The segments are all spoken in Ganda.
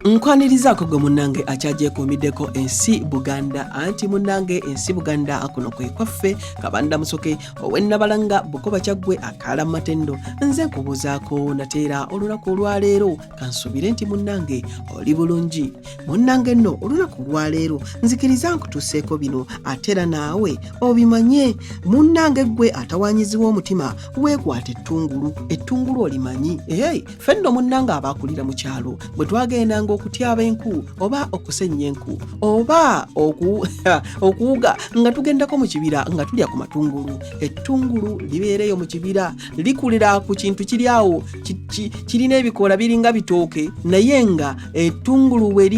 Nkwanirizaako gwe munnange akyagyekuumiddeko ensi Buganda, anti munnange ensi Buganda kuno kwe kwaffe. Kabanda Musoke ow'Ennabalanga Bukoba Kyaggwe akaala Matendo, nze nkubuuzaako nateera olunaku olwaleero. Kansuubire nti munnange oli bulungi. Munnange nno olunaku olwaleero nzikiriza nkutuuseeko bino ate era naawe obimanye. Munnange ggwe atawanyizibwa omutima, weekwata ettungulu. Ettungulu olimanyi? Hey, ffe nno munnange abaakulira mu kyalo bwe twagendanga okutyaba enku oba okusennya enku oba okuwuga nga tugendako mu kibira nga tulya ku matungulu. Ettungulu libeereyo mu kibira, likulira ku kintu kiri awo kirina ebikoola biringa bitooke, naye nga ettungulu bwe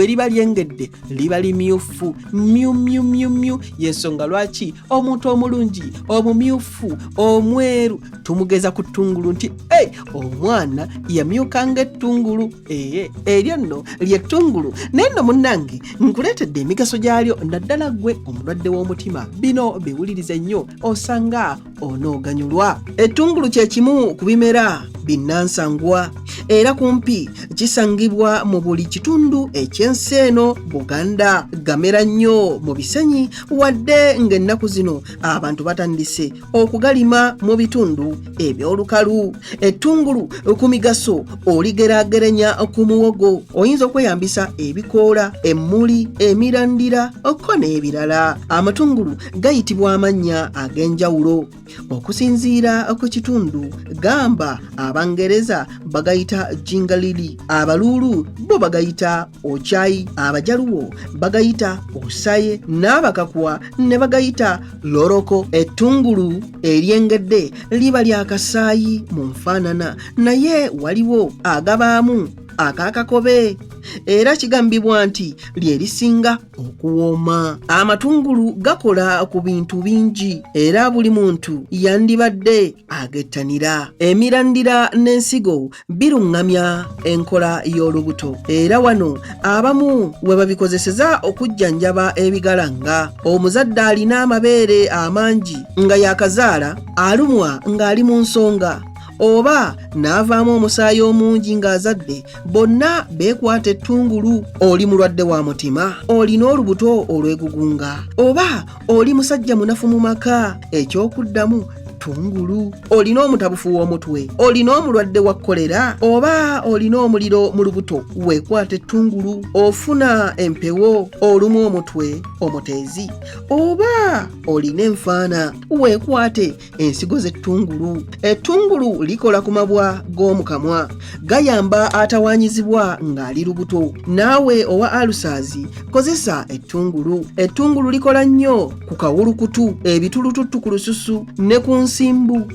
liba lyengedde liba limyufu myumyumyumyu. Yensonga lwaki omuntu omulungi omumyufu omweru tumugeza ku ttungulu nti hey, omwana yamyuka ng'ettungulu. Ee, eryo nno lyettungulu. Naye nno munnange nkuleetedde emigaso gyalyo, naddala ggwe omulwadde w'omutima. Bino biwulirize nnyo, osanga onooganyulwa. Ettungulu kye kimu ku bimera binnansangwa era kumpi kisangibwa mu buli kitundu eky'ensi eno Buganda. Gamera nnyo mu bisenyi, wadde ng'ennaku zino abantu batandise okugalima mu bitundu eby'olukalu. Ettungulu ku migaso oligeraageranya ku muwogo. Oyinza okweyambisa ebikoola, emmuli, emirandira ko n'ebirala. Amatungulu gayitibwa amannya ag'enjawulo okusinziira ku kitundu, gamba Abangereza bagayita jingalili, Abaluulu bo bagayita okyayi, Abajaluwo bagayita osaye, n'Abakakwa ne bagayita loroko. Ettungulu eryengedde liba lya kasaayi mu nfaanana, naye waliwo agabaamu ak'akakobe, era kigambibwa nti lye lisinga okuwooma. Amatungulu gakola ku bintu bingi era buli muntu yandibadde agettanira. Emirandira n'ensigo biruŋŋamya enkola y'olubuto, era wano abamu we babikozeseza okujjanjaba ebigalanga. Omuzadde alina amabeere amangi nga yakazaala, alumwa ng'ali mu nsonga oba n'avaamu omusaayi omungi ng'azadde, bonna beekwata ettungulu. Oli mulwadde wa mutima, olina olubuto olwegugunga, oba oli musajja munafu mu maka, ekyokuddamu tungulu. Olina omutabufu w'omutwe, olina omulwadde wa kolera, oba olina omuliro mu lubuto, weekwata ettungulu. Ofuna empewo, olumu omutwe omuteezi, oba olina enfaana, weekwate ensigo z'ettungulu. Ettungulu likola ku mabwa g'omu kamwa, gayamba atawaanyizibwa ng'ali lubuto. Naawe owa alusaazi kozesa ettungulu. Ettungulu likola nnyo ku kawulukutu, ebitulututtu ku lususu ne ku nsimbu.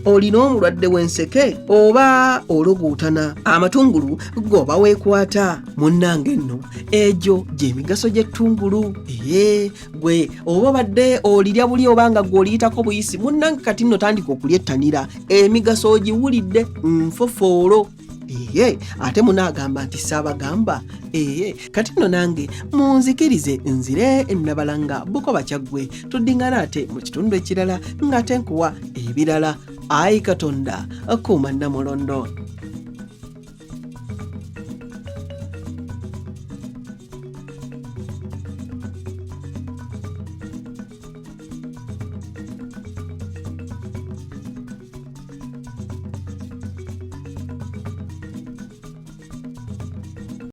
Olina omulwadde w'enseke oba ologootana, amatungulu goba weekwata. Munnange nno egyo gy'emigaso gy'ettungulu. Ee, gwe oba obadde olirya buli oba nga gwe oliyitako buyisi, munnange kati nno tandika okulyettanira, emigaso ogiwulidde nfofoolo. Eye, ate munaagamba nti saabagamba. Eye, kati nno nange munzikirize nzire Nabalanga Bukoba Kyaggwe, tuddingana ate mu kitundu ekirala ng'ate nkuwa ebirala. Ayi Katonda, kuuma Nnamulondo.